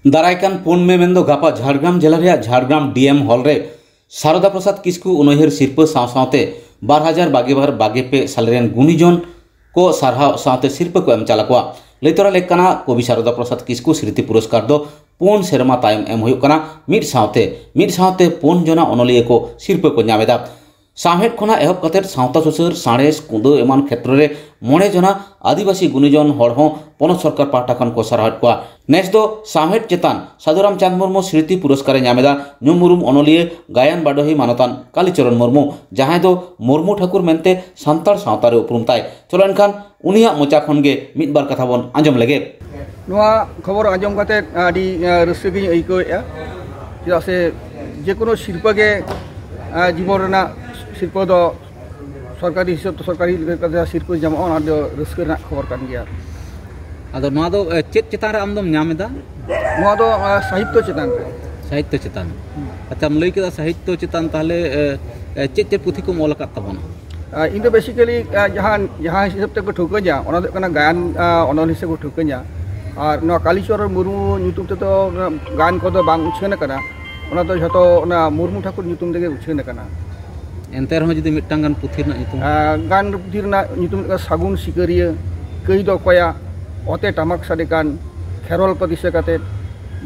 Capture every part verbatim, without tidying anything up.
ᱫᱟᱨᱟᱭ ᱠᱟᱱ ᱯᱩᱱ ᱢᱮ ᱢᱮᱱᱫᱚ ᱜᱟᱯᱟ ᱡᱷᱟᱲᱜᱨᱟᱢ ᱡᱮᱞᱟ ᱨᱮᱭᱟᱜ ᱡᱷᱟᱲᱜᱨᱟᱢ ᱰᱤ ᱮᱢ ᱦᱚᱞ ᱨᱮ ᱥᱟᱨᱚᱫᱟ ᱯᱨᱚᱥᱟᱫᱽ ᱠᱤᱥᱠᱩ ᱩᱱᱩᱭᱦᱟᱹᱨ ᱥᱤᱨᱯᱟᱹ ᱥᱟᱶ ᱥᱟᱶᱛᱮ ᱵᱟᱨ ᱦᱟᱡᱟᱨ ᱵᱟᱜᱮ ᱵᱟᱨ ᱵᱟᱜᱮ ᱯᱮ ᱥᱟᱞ ᱨᱮᱱ ᱜᱩᱱᱤᱡᱚᱱ ᱠᱚ ᱥᱟᱨᱦᱟᱣ ᱥᱟᱶᱛᱮ ᱥᱤᱨᱯᱟᱹ ᱠᱚ ᱮᱢ ᱪᱟᱞ ᱟᱠᱚᱣᱟ᱾ ᱞᱟᱹᱭ ᱛᱚᱨᱟ ᱞᱮᱠ ᱠᱟᱱᱟ, ᱠᱚᱵᱤ ᱥᱟᱨᱚᱫᱟ ᱯᱨᱚᱥᱟᱫᱽ ᱠᱤᱥᱠᱩ ᱥᱨᱤᱛᱤ ᱯᱩᱨᱚᱥᱠᱟᱨ ᱫᱚ ᱯᱩᱱ ᱥᱮᱨᱢᱟ ᱛᱟᱭᱚᱢ ᱮᱢ ᱦᱩᱭᱩᱜ ᱠᱟᱱᱟ᱾ ᱢᱤᱫ ᱥᱟᱶᱛᱮ, ᱢᱤᱫ ᱥᱟᱶᱛᱮ ᱯᱩᱱ ᱡᱚᱱᱟ ᱚᱱᱚᱞᱤᱭᱟᱹ ᱠᱚ ᱥᱤᱨᱯᱟᱹ ᱠᱚ ᱧᱟᱢ ᱮᱫᱟ᱾ ᱥᱟᱶᱦᱮᱫ ᱠᱷᱚᱱᱟᱜ ᱮᱦᱚᱵ ᱠᱟᱛᱮ ᱥᱟᱶᱛᱟ ᱥᱩᱥᱟᱹᱨ, ᱥᱟᱬᱮᱥ, ᱠᱩᱸᱫᱟᱹᱣ ᱮᱢᱟᱱ ᱠᱷᱮᱛᱨᱚ ᱨᱮ ᱢᱚᱬᱮ ᱡᱚᱱᱟ ᱟᱹᱫᱤᱵᱟᱹᱥᱤ ᱜᱩᱱᱤᱡᱚᱱ ᱦᱚᱲ ᱦᱚᱸ ᱯᱚᱱᱚᱛ ᱥᱚᱨᱠᱟᱨ ᱯᱟᱦᱴᱟ ᱠᱷᱚᱱ ᱠᱚ ᱥᱟᱨᱦᱟᱣᱮᱫ ᱠᱚᱣᱟ᱾ ᱱᱮᱥ ᱫᱚ ᱥᱟᱶᱦᱮᱫ ᱪᱮᱛᱟᱱ ᱥᱟᱹᱫᱷᱩ ᱨᱟᱢᱪᱟᱸᱫᱽ ᱢᱩᱨᱢᱩ ᱥᱨᱤᱛᱤ ᱯᱩᱨᱚᱥᱠᱟᱨᱮ ᱧᱟᱢ ᱮᱫᱟ ᱧᱩᱢ ᱩᱨᱩᱢ ᱚᱱᱚᱞᱤᱭᱟᱹ, ᱜᱟᱭᱟᱱ ᱵᱟᱰᱚᱦᱤ ᱢᱟᱱᱚᱛᱟᱱ ᱠᱟᱞᱤᱪᱚᱨᱚᱱ ᱢᱩᱨᱢᱩ, ᱡᱟᱦᱟᱸᱭ ᱫᱚ ᱢᱩᱨᱢᱩ ᱴᱷᱟᱹᱠᱩᱨ ᱢᱮᱱᱛᱮ ᱥᱟᱱᱛᱟᱲ ᱥᱟᱶᱛᱟ ᱨᱮ ᱩᱯᱨᱩᱢ ᱛᱟᱭ᱾ ᱪᱚᱞᱚ ᱮᱱᱠᱷᱟᱱ ᱩᱱᱤᱭᱟᱜ ᱢᱚᱪᱟ ᱠᱷᱚᱱ ᱜᱮ ᱢᱤᱫ ᱵᱟᱨ ᱠᱟᱛᱷᱟ ᱵᱚᱱ ᱟᱸᱡᱚᱢ ᱞᱮᱜᱮ᱾ ᱱᱚᱣᱟ ᱠᱷᱚᱵᱚᱨ ᱟᱸᱡᱚᱢ ᱠᱟᱛᱮ ᱟᱹᱰᱤ, ᱟᱸ, ᱨᱟᱹᱥᱠᱟᱹ ᱜᱤᱧ ᱟᱹᱭᱠᱟᱹᱣᱮᱫᱼᱟ, ᱪᱮᱫᱟᱜ ᱥᱮ ᱡᱮᱠᱳᱱᱳ ᱥᱤᱨᱯᱟᱹ ᱜᱮ, ᱟᱸ, ᱡᱤᱵᱚᱱ ᱨᱮᱱᱟᱜ ᱥᱤᱨᱯᱟᱹ ᱫᱚ ᱥᱚᱨᱠᱟᱨᱤ ᱦᱤᱥᱟᱹᱵ ᱛᱮ, ᱥᱚᱨᱠᱟᱨᱤ ᱞᱮᱠᱟᱛᱮ ᱡᱟᱦᱟᱸ ᱥᱤᱨᱯᱟᱹ ᱧᱟᱢᱚᱜᱼᱟ, ᱚᱱᱟ ᱫᱚ ᱨᱟᱹᱥᱠᱟᱹ ᱨᱮᱱᱟᱜ ᱠᱷᱚᱵᱚᱨ ᱠᱟᱱ ᱜᱮᱭᱟ᱾ ᱟᱫᱚ ᱱᱚᱣᱟ ᱫᱚ, ᱮ, ᱪᱮᱫ ᱪᱮᱛᱟᱱ ᱨᱮ ᱟᱢ ᱫᱚᱢ ᱧᱟᱢ ᱮᱫᱟ? ᱱᱚᱣᱟ ᱫᱚ, ᱟᱸ, ᱥᱟᱦᱤᱛᱛᱚ ᱪᱮᱛᱟᱱ ᱨᱮ᱾ ᱥᱟᱦᱤᱛᱛᱚ ᱪᱮᱛᱟᱱ᱾ ᱦᱩᱸ᱾ ᱟᱪᱪᱷᱟᱢ ᱞᱟᱹᱭ ᱠᱮᱫᱟ ᱥᱟᱦᱤᱛᱛᱚ ᱪᱮᱛᱟᱱ, ᱛᱟᱦᱞᱮ, ᱮ, ᱮ, ᱪᱮᱫ ᱪᱮᱫ ᱯᱩᱛᱷᱤ ᱠᱚᱢ ᱚᱞ ᱟᱠᱟᱫ ᱛᱟᱵᱚᱱᱟ? ᱟᱨ ᱤᱧ ᱫᱚ basically, ᱟᱨ ᱡᱟᱦᱟᱸ, ᱡᱟᱦᱟᱸ ᱦᱤᱥᱟᱹᱵ ᱛᱮᱠᱚ ᱴᱷᱟᱹᱣᱠᱟᱹᱧᱟ, ᱚᱱᱟ ᱫᱚ ᱦᱩᱭᱩᱜ ᱠᱟᱱᱟ ᱜᱟᱭᱟᱱ, ᱟᱨ ᱚᱱᱚᱞ ᱦᱤᱥᱟᱹᱵ ᱠᱚ ᱴᱷᱟᱹᱣᱠᱟᱹᱧᱟ᱾ ᱟᱨ ᱱᱚᱣᱟ ᱠᱟᱞᱤᱪᱚᱨᱚᱱ ᱢᱩᱨᱢᱩ ᱧᱩᱛᱩᱢ ᱛᱮᱫᱚ ᱚᱱᱟ ᱜᱟᱭᱟᱱ ᱠᱚᱫᱚ ᱵᱟᱝ ᱩᱪᱷᱟᱹᱱ ᱟᱠᱟᱱᱟ, ᱚᱱᱟ ᱫᱚ ᱡᱷᱚᱛᱚ ᱚᱱᱟ ᱢᱩᱨᱢᱩ ᱴᱷᱟᱹᱠᱩᱨ ᱧᱩᱛᱩᱢ ᱛᱮᱜᱮ ᱩᱪᱷᱟᱹᱱ ᱟᱠᱟᱱᱟ᱾ ᱮᱱᱛᱮ ᱨᱮᱦᱚᱸ ᱡᱩᱫᱤ ᱢᱤᱫᱴᱟᱝ ᱜᱟᱱ ᱯᱩᱛᱷᱤ ᱨᱮᱱᱟᱜ ᱧᱩᱛᱩᱢ? ᱟᱨ ᱜᱟᱭᱟᱱ ᱯᱩᱛᱷᱤ ᱨᱮᱱᱟᱜ ᱧᱩᱛᱩᱢ ᱦᱩᱭᱩᱜ ᱠᱟᱱᱟ ᱥᱟᱹᱜᱩᱱ ᱥᱤᱠᱟᱹᱨᱤᱭᱟᱹ, ᱠᱟᱹᱭ ᱫᱚ ᱚᱠᱚᱭᱟᱜ, ᱚᱛᱮ ᱴᱟᱢᱟᱠ ᱥᱟᱰᱮ ᱠᱟᱱ, ᱠᱷᱮᱨᱣᱟᱞ ᱠᱚ ᱫᱤᱥᱟᱹ ᱠᱟᱛᱮᱫ,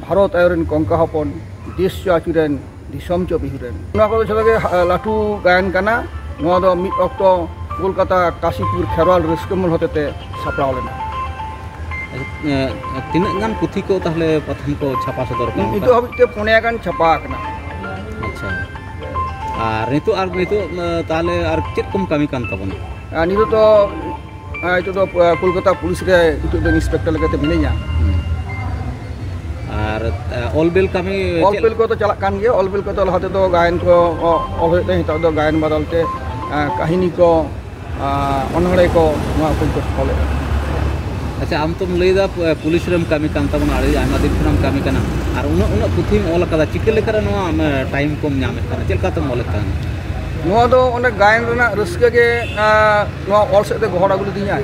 ᱵᱷᱟᱨᱚᱛ ᱟᱭᱳ ᱨᱮᱱ ᱠᱚᱝᱠᱟ ᱦᱚᱯᱚᱱ, ᱫᱮᱥ ᱪᱚ ᱟᱹᱪᱩᱨᱮᱱ, ᱫᱤᱥᱚᱢ ᱪᱚ ᱵᱤᱦᱩᱨᱮᱱ᱾ ᱱᱚᱣᱟ ᱠᱚᱫᱚ ᱡᱷᱚᱛᱚ ᱜᱮ, ᱟ, ᱞᱟᱹᱴᱩ ᱜᱟᱭᱟᱱ ᱠᱟᱱᱟ᱾ ᱱᱚᱣᱟ ᱫᱚ ᱢᱤᱫ ᱚᱠᱛᱚ ᱠᱳᱞᱠᱟᱛᱟ ᱠᱟᱥᱤᱯᱩᱨ ᱠᱷᱮᱨᱣᱟᱞ ᱨᱟᱹᱥᱠᱟᱹ ᱢᱚᱱ ᱦᱚᱛᱮᱛᱮ ᱥᱟᱯᱲᱟᱣ ᱞᱮᱱᱟ᱾ ᱮ, ᱛᱤᱱᱟᱹᱜ ᱜᱟᱱ ᱯᱩᱛᱷᱤ ᱠᱚ ᱛᱟᱦᱞᱮ ᱯᱟᱛᱷᱟᱢ ᱠᱚ ᱪᱷᱟᱯᱟ ᱥᱚᱫᱚᱨ ᱠᱟᱱᱟ? ᱱᱤᱛᱚᱜ ᱦᱟᱹᱵᱤᱡ ᱛᱮ ᱯᱩᱱᱭᱟ ᱜᱟᱱ ᱪᱷᱟᱯᱟ ᱟᱠᱟᱱᱟ᱾ ᱟᱪᱪᱷᱟ᱾ ᱟᱨ ᱱᱤᱛᱚᱜ, ᱟᱨ ᱱᱤᱛᱚᱜ, ᱮ, ᱛᱟᱦᱞᱮ ᱟᱨ ᱪᱮᱫ ᱠᱚᱢ ᱠᱟᱹᱢᱤ ᱠᱟᱱ ᱛᱟᱵᱚᱱᱟ? ᱟᱨ ᱱᱤᱛᱚᱜ ᱫᱚ, ᱟ, ᱱᱤᱛᱚᱜ ᱫᱚ, ᱟ, ᱠᱳᱞᱠᱟᱛᱟ ᱯᱩᱞᱤᱥ ᱨᱮ ᱱᱤᱛᱚᱜ ᱫᱚ ᱤᱱᱥᱯᱮᱠᱴᱚᱨ ᱞᱮᱠᱟᱛᱮ ᱢᱤᱱᱟᱹᱧᱟ᱾ ᱦᱩᱸ᱾ ᱟᱨ, ᱟ, ᱚᱞ ᱵᱤᱞ ᱠᱟᱹᱢᱤ ᱚᱞ ᱪᱮᱫ? ᱵᱤᱞ ᱠᱚᱫᱚ ᱪᱟᱞᱟᱜ ᱠᱟᱱ ᱜᱮᱭᱟ᱾ ᱚᱞ ᱵᱤᱞ ᱠᱚᱫᱚ ᱞᱟᱦᱟ ᱛᱮᱫᱚ ᱜᱟᱭᱟᱱ ᱠᱚ ᱚ-, ᱚᱞ ᱦᱩᱭᱩᱜ ᱛᱟᱦᱮᱸᱫ, ᱱᱤᱛᱚᱜ ᱫᱚ ᱜᱟᱭᱟᱱ ᱵᱟᱫᱟᱞ ᱛᱮ, ᱟ, ᱠᱟᱹᱦᱱᱤ ᱠᱚ, ᱟ, ᱚᱱᱚᱬᱦᱮ ᱠᱚ, ᱱᱚᱣᱟ ᱠᱚᱧ ᱚᱞᱮᱫᱼᱟ᱾ ᱟᱪᱪᱷᱟ, ᱟᱢ ᱛᱚᱢ ᱞᱟᱹᱭᱫᱟ ᱯᱩ-, ᱯᱩᱞᱤᱥ ᱨᱮᱢ ᱠᱟᱹᱢᱤ ᱠᱟᱱ ᱛᱟᱵᱚᱱᱟ, ᱟᱹᱰᱤ ᱟᱭᱢᱟ ᱫᱤᱱ ᱠᱷᱚᱱᱮᱢ ᱠᱟᱹᱢᱤ ᱠᱟᱱᱟ, ᱟᱨ ᱩᱱᱟᱹᱜ, ᱩᱱᱟᱹᱜ ᱯᱩᱛᱷᱤᱢ ᱚᱞ ᱟᱠᱟᱫᱟ, ᱪᱤᱠᱟᱹ ᱞᱮᱠᱟᱨᱮ ᱱᱚᱣᱟ, ᱮ, ᱴᱟᱭᱤᱢ ᱠᱚᱢ ᱧᱟᱢᱮᱫ ᱠᱟᱱᱟ? ᱪᱮᱫ ᱞᱮᱠᱟᱛᱮᱢ ᱚᱞᱮᱫ ᱠᱟᱱᱟ? ᱱᱚᱣᱟ ᱫᱚ ᱚᱱᱮ ᱜᱟᱭᱟᱱ ᱨᱮᱱᱟᱜ ᱨᱟᱹᱥᱠᱟᱹ ᱜᱮ, ᱟ, ᱱᱚᱣᱟ ᱚᱞ ᱥᱮᱫ ᱛᱮ ᱜᱚᱦᱚᱲ ᱟᱹᱜᱩ ᱞᱤᱫᱤᱧᱟᱭ᱾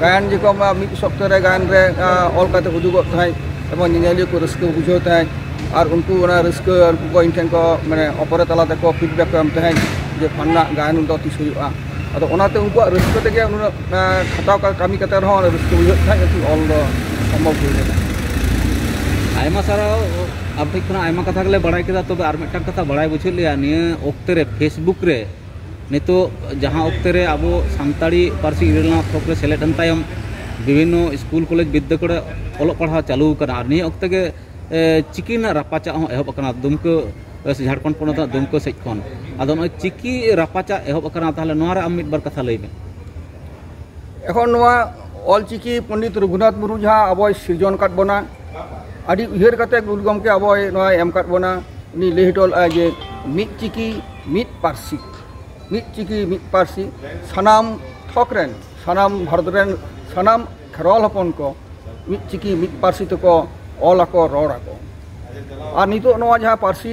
ᱜᱟᱭᱟᱱ ᱡᱮᱨᱚᱠᱚᱢ, ᱟ, ᱢᱤᱫ ᱥᱚᱯᱛᱟᱦᱚ ᱨᱮ ᱜᱟᱭᱟᱱ ᱨᱮ, ᱟ, ᱚᱞ ᱠᱟᱛᱮ ᱩᱫᱩᱜᱚᱜ ᱛᱟᱦᱮᱸᱫ, ᱡᱮᱢᱚᱱ ᱧᱮᱧᱮᱞᱤᱭᱟᱹ ᱠᱚ ᱨᱟᱹᱥᱠᱟᱹ ᱵᱩᱡᱷᱟᱹᱣ ᱛᱟᱦᱮᱸᱫ, ᱟᱨ ᱩᱱᱠᱩ ᱚᱱᱟ ᱨᱟᱹᱥᱠᱟᱹ ᱩᱱᱠᱩ ᱠᱚ ᱤᱧ ᱴᱷᱮᱱ ᱠᱚ ᱢᱟᱱᱮ ᱚᱯᱚᱨᱮ ᱛᱟᱞᱟ ᱛᱮᱠᱚ ᱯᱷᱤᱰᱵᱮᱠ ᱠᱚ ᱮᱢ ᱛᱟᱦᱮᱸᱫ ᱡᱮ ᱯᱷᱟᱱᱱᱟ ᱜᱟᱭᱟᱱ ᱫᱚ ᱛᱤᱥ ᱦᱩᱭᱩᱜᱼᱟ᱾ ᱟᱫᱚ ᱚᱱᱟᱛᱮ ᱩᱱᱠᱩᱣᱟᱜ ᱨᱟᱹᱥᱠᱟᱹ ᱛᱮᱜᱮ ᱩᱱᱟᱹᱜ ᱠᱷᱟᱴᱟᱣ ᱠᱟᱹᱢᱤ ᱠᱟᱛᱮ ᱨᱮᱦᱚᱸ ᱨᱟᱹᱥᱠᱟᱹ ᱵᱩᱡᱷᱟᱹᱜ ᱛᱟᱦᱮᱸᱫ, ᱠᱤᱱᱛᱩ ᱚᱞ ᱫᱚ ᱥᱚᱢᱵᱷᱚᱵ ᱦᱩᱭ ᱞᱮᱱᱟ᱾ ᱟᱭᱢᱟ ᱥᱟᱨᱦᱟᱣ᱾ ᱟᱯᱮ ᱴᱷᱮᱱ ᱠᱷᱚᱱᱟᱜ ᱟᱭᱢᱟ ᱠᱟᱛᱷᱟ ᱜᱮᱞᱮ ᱵᱟᱲᱟᱭ ᱠᱮᱫᱟ, ᱛᱚᱵᱮ ᱟᱨ ᱢᱤᱫᱴᱟᱝ ᱠᱟᱛᱷᱟ ᱵᱟᱲᱟᱭ ᱵᱩᱡᱷᱟᱹᱣ ᱞᱮᱭᱟ, ᱱᱤᱭᱟᱹ ᱚᱠᱛᱮ ᱨᱮ ᱯᱷᱮᱥᱵᱩᱠ ᱨᱮ ᱱᱤᱛᱚᱜ ᱡᱟᱦᱟᱸ ᱚᱠᱛᱮ ᱨᱮ ᱟᱵᱚ ᱥᱟᱱᱛᱟᱲᱤ ᱯᱟᱹᱨᱥᱤ ᱤᱨᱟᱹᱞ ᱟᱱᱟᱜ ᱛᱷᱚᱠ ᱨᱮ ᱥᱮᱞᱮᱫ ᱮᱱ ᱛᱟᱭᱚᱢ ᱵᱤᱵᱷᱤᱱᱱᱚ ᱥᱠᱩᱞ ᱠᱚᱞᱮᱡᱽ ᱵᱤᱫᱽᱫᱟᱹᱜᱟᱲ ᱚᱞᱚᱜ ᱯᱟᱲᱦᱟᱣ ᱪᱟᱹᱞᱩ ᱟᱠᱟᱱᱟ, ᱟᱨ ᱱᱤᱭᱟᱹ ᱚᱠᱛᱮ ᱜᱮ ᱮ, ᱪᱤᱠᱤ ᱨᱮᱱᱟᱜ ᱨᱟᱯᱟᱪᱟᱜ ᱦᱚᱸ ᱮᱦᱚᱵ ᱟᱠᱟᱱᱟ ᱫᱩᱢᱠᱟᱹ, ᱮ, ᱡᱷᱟᱲᱠᱷᱚᱸᱰ ᱯᱚᱱᱚᱛ ᱨᱮᱱᱟᱜ ᱫᱩᱢᱠᱟᱹ ᱥᱮᱫ ᱠᱷᱚᱱ᱾ ᱟᱫᱚ ᱱᱚᱜᱼᱚᱭ ᱪᱤᱠᱤ ᱨᱟᱯᱟᱪᱟᱜ ᱮᱦᱚᱵ ᱟᱠᱟᱱᱟ, ᱛᱟᱦᱚᱞᱮ ᱱᱚᱣᱟ ᱨᱮ ᱟᱢ ᱢᱤᱫ ᱵᱟᱨ ᱠᱟᱛᱷᱟ ᱞᱟᱹᱭ ᱢᱮ᱾ ᱮᱠᱷᱚᱱ ᱱᱚᱣᱟ ᱚᱞᱪᱤᱠᱤ ᱯᱚᱱᱰᱤᱛ ᱨᱚᱜᱷᱩᱱᱟᱛᱷ ᱢᱩᱨᱢᱩ ᱡᱟᱦᱟᱸ ᱟᱵᱚᱭ ᱥᱤᱨᱡᱚᱱ ᱟᱠᱟᱫ ᱵᱚᱱᱟ, ᱟᱹᱰᱤ ᱩᱭᱦᱟᱹᱨ ᱠᱟᱛᱮ ᱜᱩᱨᱩ ᱜᱚᱢᱠᱮ ᱟᱵᱚᱭ ᱱᱚᱣᱟ ᱮᱢ ᱟᱠᱟᱫ ᱵᱚᱱᱟ᱾ ᱩᱱᱤ ᱞᱟᱹᱭ ᱦᱚᱴᱚ ᱞᱮᱫᱼᱟᱭ ᱡᱮ ᱢᱤᱫ ᱪᱤᱠᱤ ᱢᱤᱫ ᱯᱟᱹᱨᱥᱤ, ᱢᱤᱫ ᱪᱤᱠᱤ ᱢᱤᱫ ᱯᱟᱹᱨᱥᱤ, ᱥᱟᱱᱟᱢ ᱛᱷᱚᱠ ᱨᱮᱱ, ᱥᱟᱱᱟᱢ ᱵᱷᱟᱨᱚᱛ ᱨᱮᱱ ᱥᱟᱱᱟᱢ ᱠᱷᱮᱨᱣᱟᱞ ᱦᱚᱯᱚᱱ ᱠᱚ ᱢᱤᱫ ᱪᱤᱠᱤ ᱢᱤᱫ ᱯᱟᱹᱨᱥᱤ ᱛᱮᱠᱚ ᱚᱞ ᱟᱠᱚ, ᱨᱚᱲ ᱟᱠᱚ᱾ ᱟᱨ ᱱᱤᱛᱚᱜ ᱱᱚᱣᱟ ᱡᱟᱦᱟᱸ ᱯᱟᱹᱨᱥᱤ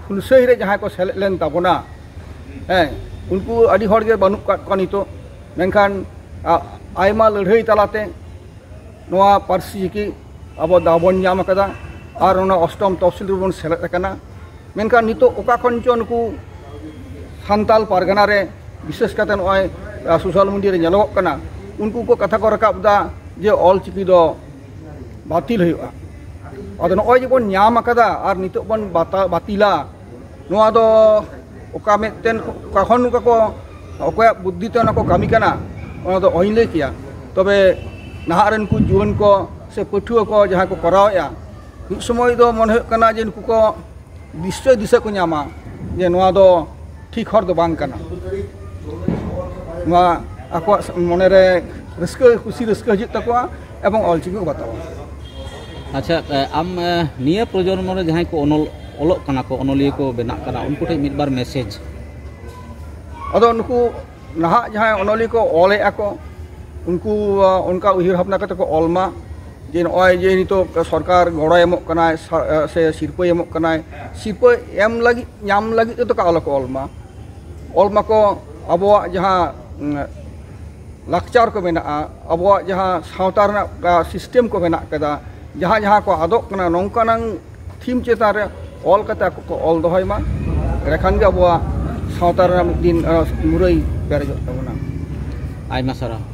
ᱦᱩᱞᱥᱟᱹᱭ ᱨᱮ ᱡᱟᱦᱟᱸᱭ ᱠᱚ ᱥᱮᱞᱮᱫ ᱞᱮᱱ ᱛᱟᱵᱚᱱᱟ, ᱦᱮᱸ, ᱩᱱᱠᱩ ᱟᱹᱰᱤ ᱦᱚᱲ ᱜᱮ ᱵᱟᱹᱱᱩᱜ ᱠᱟᱫ ᱠᱚᱣᱟ ᱱᱤᱛᱚᱜ᱾ ᱢᱮᱱᱠᱷᱟᱱ ᱟ-, ᱟᱭᱢᱟ ᱞᱟᱹᱲᱦᱟᱹᱭ ᱛᱟᱞᱟᱛᱮ ᱱᱚᱣᱟ ᱯᱟᱹᱨᱥᱤ ᱪᱤᱠᱤ ᱟᱵᱚ ᱫᱟᱣ ᱵᱚᱱ ᱧᱟᱢ ᱟᱠᱟᱫᱟ ᱟᱨ ᱚᱱᱟ ᱚᱥᱴᱚᱢ ᱛᱚᱯᱥᱤᱞ ᱨᱮᱵᱚᱱ ᱥᱮᱞᱮᱫ ᱟᱠᱟᱱᱟ᱾ ᱢᱮᱱᱠᱷᱟᱱ ᱱᱤᱛᱚᱜ ᱚᱠᱟ ᱠᱷᱚᱱ ᱪᱚ ᱱᱩᱠᱩ ᱥᱟᱱᱛᱟᱞ ᱯᱟᱨᱜᱟᱱᱟ ᱨᱮ, ᱵᱤᱥᱮᱥ ᱠᱟᱛᱮ ᱱᱚᱜᱼᱚᱭ, ᱟ, ᱥᱳᱥᱟᱞ ᱢᱤᱰᱤᱭᱟ ᱨᱮ ᱧᱮᱞᱚᱜᱚᱜ ᱠᱟᱱᱟ, ᱩᱱᱠᱩ ᱠᱚ ᱠᱟᱛᱷᱟ ᱠᱚ ᱨᱟᱠᱟᱵ ᱮᱫᱟ ᱡᱮ ᱚᱞ ᱪᱤᱠᱤ ᱫᱚ ᱵᱟᱹᱛᱤᱞ ᱦᱩᱭᱩᱜᱼᱟ᱾ ᱟᱫᱚ ᱱᱚᱜᱼᱚᱭ ᱡᱮᱵᱚᱱ ᱧᱟᱢ ᱟᱠᱟᱫᱟ ᱟᱨ ᱱᱤᱛᱚᱜ ᱵᱚᱱ ᱵᱟᱛᱟ-, ᱵᱟᱹᱛᱤᱞᱟ, ᱱᱚᱣᱟ ᱫᱚ ᱚᱠᱟ ᱢᱤᱫᱴᱮᱱ, ᱚᱠᱟ ᱠᱷᱚᱱ ᱱᱚᱝᱠᱟ ᱠᱚ, ᱚᱠᱚᱭᱟᱜ ᱵᱩᱫᱽᱫᱷᱤ ᱛᱮ ᱚᱱᱟ ᱠᱚ ᱠᱟᱹᱢᱤ ᱠᱟᱱᱟ, ᱚᱱᱟ ᱫᱚ ᱚᱦᱚᱧ ᱞᱟᱹᱭ ᱠᱮᱭᱟ᱾ ᱛᱚᱵᱮ ᱱᱟᱦᱟᱜ ᱨᱮᱱ ᱱᱩᱠᱩ ᱡᱩᱣᱟᱹᱱ ᱠᱚ ᱥᱮ ᱯᱟᱹᱴᱷᱩᱣᱟᱹ ᱠᱚ ᱡᱟᱦᱟᱸᱭ ᱠᱚ ᱠᱚᱨᱟᱣᱮᱫᱼᱟ, ᱢᱤᱫ ᱥᱚᱢᱚᱭ ᱫᱚ ᱢᱚᱱᱮ ᱦᱩᱭᱩᱜ ᱠᱟᱱᱟ ᱡᱮ ᱱᱩᱠᱩ ᱠᱚ ᱱᱤᱥᱪᱚᱭ ᱫᱤᱥᱟᱹ ᱠᱚ ᱧᱟᱢᱟ ᱡᱮ ᱱᱚᱣᱟ ᱫᱚ ᱴᱷᱤᱠ ᱦᱚᱨ ᱫᱚ ᱵᱟᱝ ᱠᱟᱱᱟ᱾ ᱱᱚᱣᱟ ᱟᱠᱚᱣᱟᱜ ᱢᱚᱱᱮᱨᱮ ᱨᱟᱹᱥᱠᱟᱹ, ᱠᱩᱥᱤ ᱨᱟᱹᱥᱠᱟᱹ ᱦᱤᱡᱩᱜ ᱛᱟᱠᱚᱣᱟ ᱮᱵᱚᱝ ᱚᱞᱪᱤᱠᱤ ᱠᱚ ᱵᱟᱛᱟᱣᱟ᱾ ᱟᱪᱪᱷᱟ, ᱮ, ᱟᱢ, ᱮ, ᱱᱤᱭᱟᱹ ᱯᱨᱚᱡᱚᱱᱢᱚ ᱨᱮ ᱡᱟᱦᱟᱸᱭ ᱠᱚ ᱚᱱᱚᱞ-, ᱚᱞᱚᱜ ᱠᱟᱱᱟ ᱠᱚ, ᱚᱱᱚᱞᱤᱭᱟᱹ ᱠᱚ ᱵᱮᱱᱟᱜ ᱠᱟᱱᱟ, ᱩᱱᱠᱩ ᱴᱷᱮᱱ ᱢᱤᱫ ᱵᱟᱨ ᱢᱮᱥᱮᱡᱽ᱾ ᱟᱫᱚ ᱱᱩᱠᱩ ᱱᱟᱦᱟᱜ ᱡᱟᱦᱟᱸᱭ ᱚᱱᱚᱞᱤᱭᱟᱹ ᱠᱚ ᱚᱞᱮᱫᱼᱟ ᱠᱚ, ᱩᱱᱠᱩ, ᱟ, ᱚᱱᱠᱟ ᱩᱭᱦᱟᱹᱨ ᱵᱷᱟᱵᱽᱱᱟ ᱠᱟᱛᱮ ᱠᱚ ᱚᱞ ᱢᱟ ᱡᱮ ᱱᱚᱜᱼᱚᱭ ᱡᱮ ᱱᱤᱛᱚᱜ ᱥᱚᱨᱠᱟᱨ ᱜᱚᱲᱚᱭ ᱮᱢᱚᱜ ᱠᱟᱱᱟᱭ, ᱥᱟ-, ᱥᱮ ᱥᱤᱨᱯᱟᱹᱭ ᱮᱢᱚᱜ ᱠᱟᱱᱟᱭ, ᱥᱤᱨᱯᱟᱹ ᱮᱢ ᱞᱟᱹᱜᱤᱫ, ᱧᱟᱢ ᱞᱟᱹᱜᱤᱫ ᱛᱮᱫᱚ ᱠᱚ ᱟᱞᱚ ᱠᱚ ᱚᱞ ᱢᱟ᱾ ᱚᱞ ᱢᱟᱠᱚ ᱟᱵᱚᱣᱟᱜ ᱡᱟᱦᱟᱸ, ᱩᱸ, ᱞᱟᱠᱪᱟᱨ ᱠᱚ ᱢᱮᱱᱟᱜᱼᱟ, ᱟᱵᱚᱣᱟᱜ ᱡᱟᱦᱟᱸ ᱥᱟᱶᱛᱟ ᱨᱮᱱᱟᱜ, ᱟ, ᱥᱤᱥᱴᱮᱢ ᱠᱚ ᱢᱮᱱᱟᱜ ᱠᱟᱫᱟ, ᱡᱟᱦᱟᱸ ᱡᱟᱦᱟᱸ ᱠᱚ ᱟᱫᱚᱜ ᱠᱟᱱᱟ, ᱱᱚᱝᱠᱟᱱᱟᱝ ᱛᱷᱤᱢ ᱪᱮᱛᱟᱱ ᱨᱮ ᱚᱞ ᱠᱟᱛᱮ ᱟᱠᱚ ᱠᱚ ᱚᱞ ᱫᱚᱦᱚᱭ ᱢᱟ᱾ ᱮᱸᱰᱮᱠᱷᱟᱱ ᱜᱮ ᱟᱵᱚᱣᱟᱜ ᱥᱟᱶᱛᱟ ᱨᱮᱱᱟᱜ ᱢᱤᱫ ᱫᱤᱱ ᱢᱩᱨᱟᱹᱭ ᱯᱮᱨᱮᱡᱚᱜ ᱛᱟᱵᱚᱱᱟ᱾ ᱟᱭᱢᱟ ᱥᱟᱨᱦᱟᱣ᱾